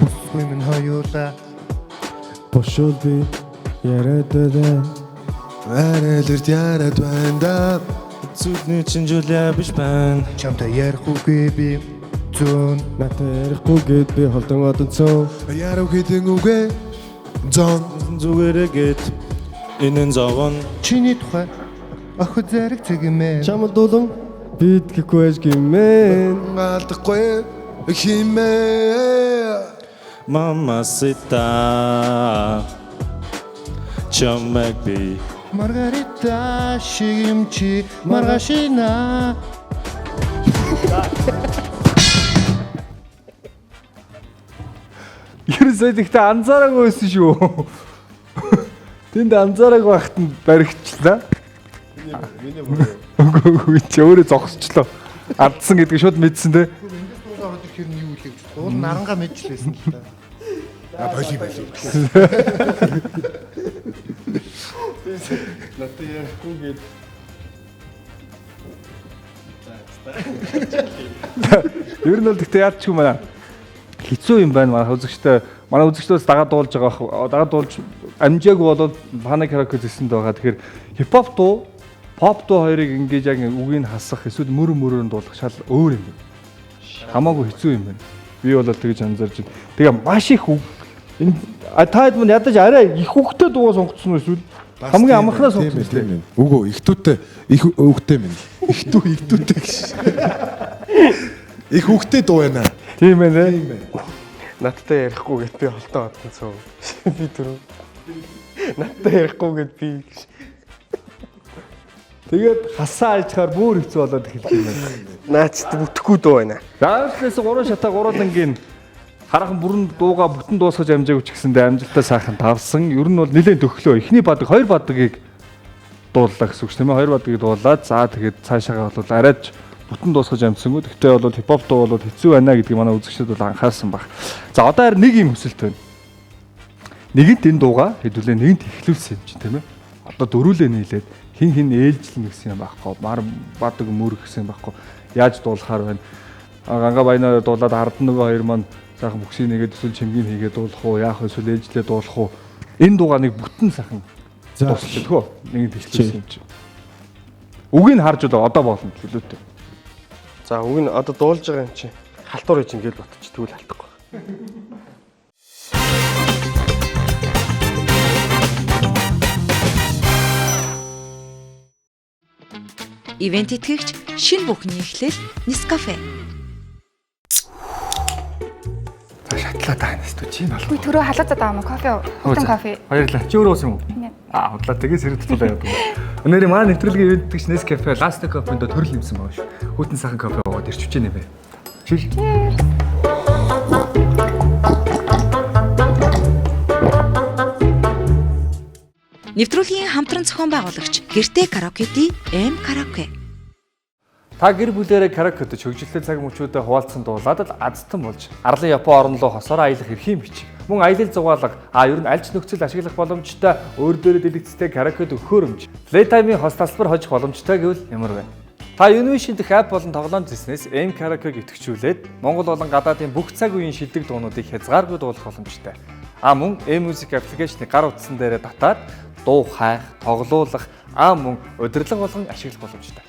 Бүсгүй минь хоёулаа. Бушуул би яриад байда. Арай л эрт яраад байна да. Зүудний чин жүлээ биш байна. Чамтай ярих үгээ би зөөн. Надад ярихгүй гээд би холдон одцоо. Яруу гэдэг үгээ зон. Зүгээрээ гээд энэ нь зовно. Чиний тухай охид зэрэг цэгмэн. Чамд улам би итгэхгүй байж гимэн. Алдахгүй химээ. Mamacita. Чамайг би Маргарита шиг юм чи маргашина. Ерөөсөө тэгтээ анзаараагүй байсан шүү. Тэнд анзаараагүй байхад нь баригчлаа. Миний буруу. Үгүй үгүй чи өөрөө зогсчлоо. Алдсан гэдгийг шууд мэдсэн те. Эндээс дуулаа ороод ирэхээр нь юу илээ гэж. Уул нарангаа мэдчихлээсэн л та. А боли боли. Надад ярихгүй гээд Ер нь бол тэгтээ яалчгүй манай хэцүү юм байна манай үзэгчтэй. Манай үзэгчдээс дагаад дуулж байгаа бах. Дагаад дуулж амжаагүй болоод Funny Karaoke зэсэнд байгаа. Тэгэхээр хипхоп дуу, pop дуу хоёрыг ингэж яг үгийг хасах эсвэл мөр мөрөөр нь дуулах шал өөр юм байна. Хамаагүй хэцүү юм байна. Би бол тэгж анзаарч байна. Тэгээ маш их үг энэ та хэд мань ядаж арай их үгтэй дуугаа сонгоцсон уу эсвэл хамгийн амархнаа сонгоцсон тийм ээ. Үгүй ихтүүтэй их үгтэй минь. Ихтүү ихтүүтэй гэж. Их үгтэй дуу байна. Тийм ээ. Тийм ээ. Надтай ярихгүй гэд би холтоо одсон цөө. Би түрүү. Надтай ярихгүй гэд би гэж. Тэгээд хасаа ажихаар бүр хэцүү болоод эхэлж байна. Наач бүтэхгүй дуу байна. Заавчлаас 3 шатаа гурлангийн хараахан бүрэн дууга бүтэн дуусгаж амжаагүй ч гэсэндээ амжилтаа сайхан тавсан. Ер нь бол нэлээд төхлөө. Эхний бадаг, хоёр бадагийг дууллаа гэсэн үг ч тийм ээ. Хоёр бадагийг дуулаад за тэгээд цаашаагаа бол арайч бүтэн дуусгаж амжсангүй. Гэхдээ бол хипхоп дуу бол хэцүү байна гэдгийг манай үзэгчид бол анхаарсан баг. За одоо харин нэг юм хүсэлт байна. Нэгэнт энэ дууга хэдүүлээ нэгэнт эхлүүлсэн юм чинь тийм ээ. Одоо дөрүүлээ нийлээд хин хин ээлжлэн гэсэн юм байхгүй. Мар бадаг мөр гэсэн юм байхгүй. Яаж дуулахаар байна? Ганга баянаар дуулаад ард нөгөө хоёр маань сайхан бүксийг нэгээд эсвэл чимгийг хийгээд дуулах уу? Яах вэ? Эсвэл ээлжлээ дуулах уу? Энэ дууга нэг бүтэн сайхан дуусчих тгөө. Нэгэнт эхлүүлсэн юм чинь. Үгийг нь харж одоо болно чөлөөтэй. За үг нь одоо дуулж байгаа юм чи халтур хийж ингээл ботч тэгвэл халтахгүй. Ивент итгэгч шин бүхний эхлэл Nescafe. За шатлаа та анаас түү чи болох. Үгүй түрүү халууцаад байгаа юм уу? Кофе уу? Хутан кофе. Баярлалаа. Чи өөрөө уусан юм уу? Аа, худлаа тэгээ сэрэг тулаа явдаг. Өнөөдөр манай нэвтрүүлгийн ивент итгэгч Nescafe Last Coffee-нд төрөл нэмсэн байгаа шүү. Хүйтэн сайхан кофе уугаад ирч хүчээ нэмэ. Cheers. Нэвтрүүлгийн хамтран зохион байгуулагч Гэртээ Караокети М Караоке. Та гэр бүлээрээ караокед хөгжилтэй цаг мөчүүдэд хуваалцсан дуулаад л азтан болж арлын Япон орн руу хосоор аялах эрхийн бичиг. Мөн аялал зугаалга, ер нь альч нөхцөл ашиглах боломжтой өөр дээрээ дэлгэцтэй караокед өгөхөрөмж. Playtime-ийн хос талбар хожих боломжтой гэвэл ямар вэ? Та Univision дэх app болон тоглоом зэснээс M Karaoke-г идэвхжүүлээд Монгол болон гадаадын бүх цаг үеийн шилдэг дуунуудыг хязгааргүй дуулах боломжтой. Мөн M Music application-ы гар утсан дээрээ татаад дуу хайх, тоглуулах, мөн удирдлага болгон ашиглах боломжтой.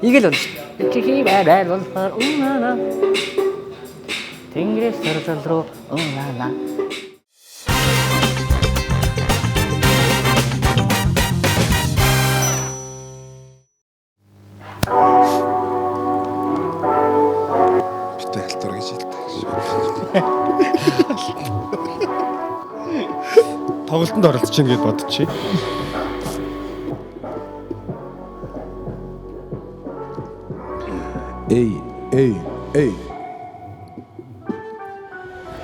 Нэг л болно шүү дээ. Чихи байр болохоор уунаа. Тэнгэрээс сарзал руу уунаа. Битээ халтур гэж хэлдэг. Тоглолтод оролцож чинь гэж бодчих. Эй, эй, эй.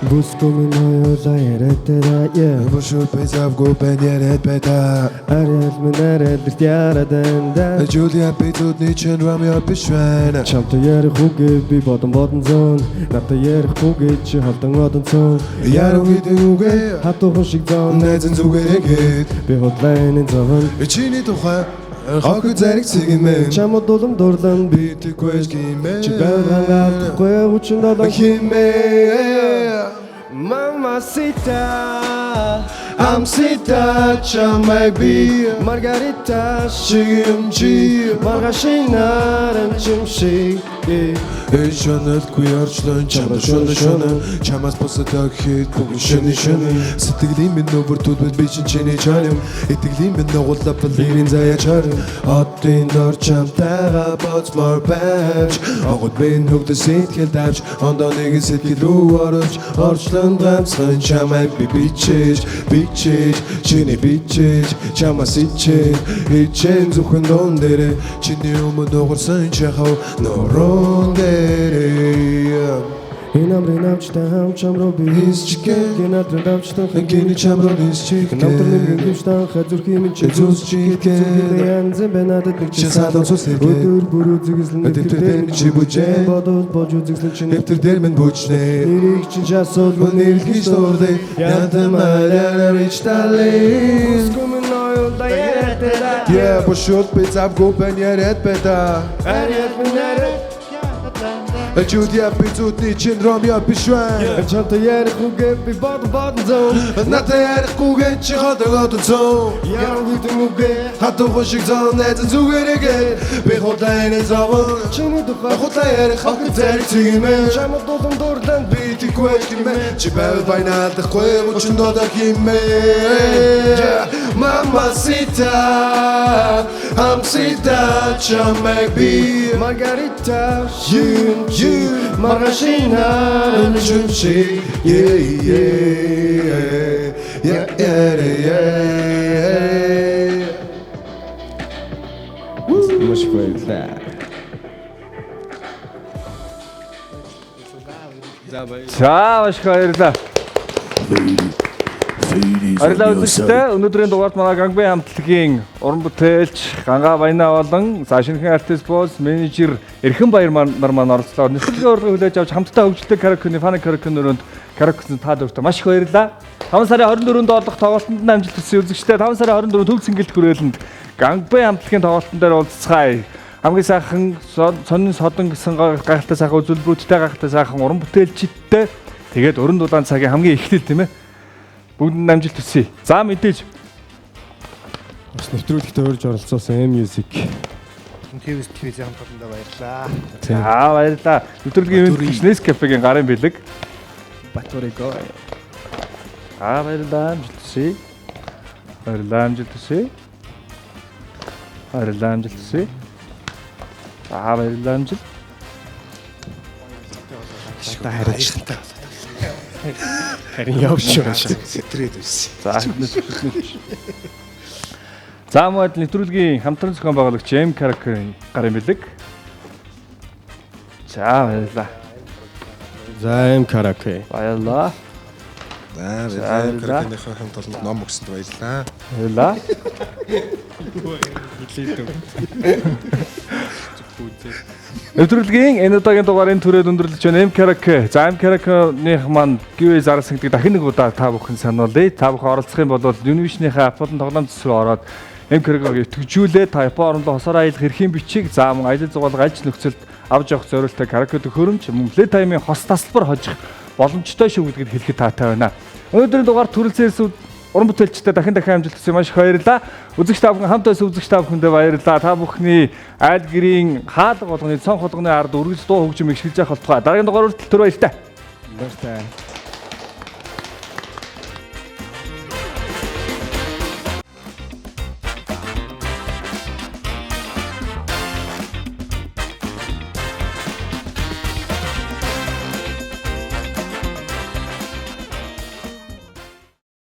Бүсгүй минь хоёулаа яриад байгаа yeah. Бушуу бэзавгүй бэн яриад байдаг. Ариал минь ариал яраад байна. Жулия би зүдний чинь Ромео биш байна. Чамтай ярих үгээ би бодон бодон зөөн. Надтай ярихгүй чи холдон одон цөөн. Яруу гэдэг үгээ хатуухан шиг зөөн. Найзан зүгээрээ гээд би худлаа энэ зовон. Чиний тухай Хог зэрэг цэгмэн Чамд улам дурлан би тэгвэж гимээ. Чи байгааг алдахгүй 37 химээ. Mamacita Амсита чамайг би Маргарита шиг юм чи маргашинаар чим шиг. Шөнөлгүй орчлон чамд шөнө шөнө чамаас бусад хэд бүгэн шөнө шөнө сэтгэлийн минь өвөртүүд би чинь чиний чарим итгэлийн минь нугуулаа балерин заяа чарим одын дор чамтайгаа боцмор байж огод минь хөгдө сэтгэл давж ондоо нэгэн сэтгэл рүү орж орчлон ганцхан чамайг би бичээж бичээж чиний бичээж чамаас ичээ ичээ зөвхөн дуун дээрээ чиний өмнө нугарсан чахав нуруунд дээрээ. Энэ амрын авчтай хам чам руу би хийсчгээ Генадрын авчтай гинэ чам руу нисчгээ Намтар нэмгэн гимштан хазүрхий минь чи зүсчгээ Янзын байна надад нэг чи салон цус Өдөр бүр үзэсгэлэн нэвтэр дээр минь чи бүжээ Бодвол бож үзэсгэлэн чи нэвтэр дээр минь бүжнэ Нэрийг чинь ч асуулгүй нэрлэж дурлаа Янтам аляраа ричталээ Бүсгүй минь ноёлда яриад байла Yeah бушууд би завгүй байна яриад байла Яриад минь яриад Julia би зүтний чин Ромео биш байна. Чамтай ярихгүй би бод бодон зов. Надад ярихгүй чи ходог одон зов. Яруу гэдэг үгээ хатуухан шиг зов найз зүгээрээ би худлаа ярих зовон. Чиний тухай худлаа ярих охин зэрэг цэгмээ. Чамд дулан дурлан би тэггүй хэмээ. Чи байвал баянаалдахгүй 30 доллар хэмээ. Mamacita, hamsita чамайг би Маргарита you you Маргашина шүмши yeah yeah yeah yeah yeah. Маш их баярлалаа. За маш их баярлалаа. Баярлалаа үзэгчдээ. Өнөөдрийн дугаард манай Гангбай хамтлагийн уран бүтээлч Гангаа Баяна болон за шинэхэн артист босс менежер Эрхэн Баяр нар маань оролцлоо. Нэвтрүүлгийн урлагийг хүлээж авч хамтдаа хөгжилтэй караокены Funny Karaoke өрөөнд караокены та дөрөвтэй маш их баярлалаа. 5 сарын 24-нд болох тоглолтод нь амжилт хүссэн үзэгчдээ 5 сарын 24 төв цэнгэлт хүрээлэнд Гангбай хамтлагийн тоглолтын дээр уулзцгаая. Хамгийн сайхан сонин содон гэсэн гайхалтай сайхан үзүүлбэрүүдтэй гайхалтай сайхан уран бүтээлчидтэй тэгээд өрн дулаан цагийн хамгийн эхлэл тийм ээ. Бүгд нь амжилт хүсье. За мэдээж бас нэвтрүүлэгтээ урьж оролцуулсан M Music ТВ телевизийн хамт олондоо баярлалаа. За баярлалаа. Нэвтрүүлгийн ивент Nescafe-гийн гарын бэлэг. Батуриго. За баярлалаа амжилт хүсье. Баярлалаа амжилт хүсье. Баярлалаа амжилт хүсье. За баярлалаа амжилт. Та хариуцлагатай. Харин явж байгаа шиг сэтрээд байсан. За За мод нэвтрүүлгийн хамтран зохион байгуулагч М Караокегийн гарын бэлэг. За баярлалаа. За М Караоке. Баярлалаа. За М Караокегийн хамт олонд ном өгсөнд баярлалаа. Баярлалаа. Нэвтрүүлгийн энэ удаагийн дугаарын түрээд өндөрлөж байна. М Караоке. За М Караокеных маань giveaway зарласан гэдэг дахин нэг удаа та бүхэн сануулъя. Та бүхэн оролцох юм бол Univision-ийнхаа Apple тоглоом зүс рүү ороод М Караокег итгэжүүлээ. Та Япон орн руу хосоор аялах эрхийн бичиг, за мөн аялал зугаалга альж нөхцөлд авч явах зориултаа караоке төхөөрөмж, мөн Playtime-ийн хос тасалбар хожих боломжтой шүү гэдгийг хэлэхэд таатай байна. Өнөөдрийн дугаар төрөлцөн ирсэн уран бүтээлчтэй дахин дахин амжилт хүсье. Маш их баярлалаа. Үзэгч та бүхэн хамт байсан үзэгч та бүхэндээ баярлалаа. Та бүхний айл гэрийн хаалга болгоны цонх болгоны ард үргэлж дуу хөгжим ихшилж явах болтугай. Дараагийн дугаар хүртэл түр баяртай. Баяртай.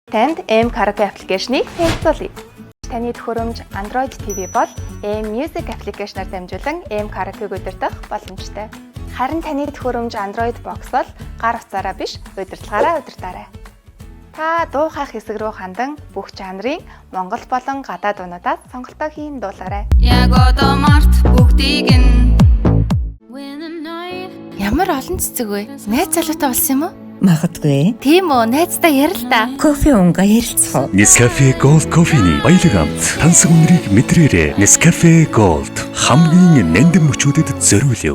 Танд M Karaoke аппликейшнийг танилцуулъя. Таны төхөөрөмж Android TV бол M Music аппликейшнаар дамжуулан M Karaoke-г удирдах боломжтой. Харин таны төхөөрөмж Android Box бол гар утсаараа биш, удирдлагаараа удирдаарай. Та дуу хаах хэсэг рүү хандан бүх жанрын Монгол болон гадаад дуунуудаас сонголтоо хийн дуулаарай. Яг одоо март бүгдийг нь Ямар олон цэцэг вэ? Найз залуутай болсон юм уу? Магадгүй. Тийм үү, найздаа ярил та. Кофе унгаа ярилцах уу? Nescafe Gold кофений баялаг амт. Тансаг үнэрийг мэдрээрэй. Nescafe Gold хамгийн нандин мөчүүдэд зориулъя.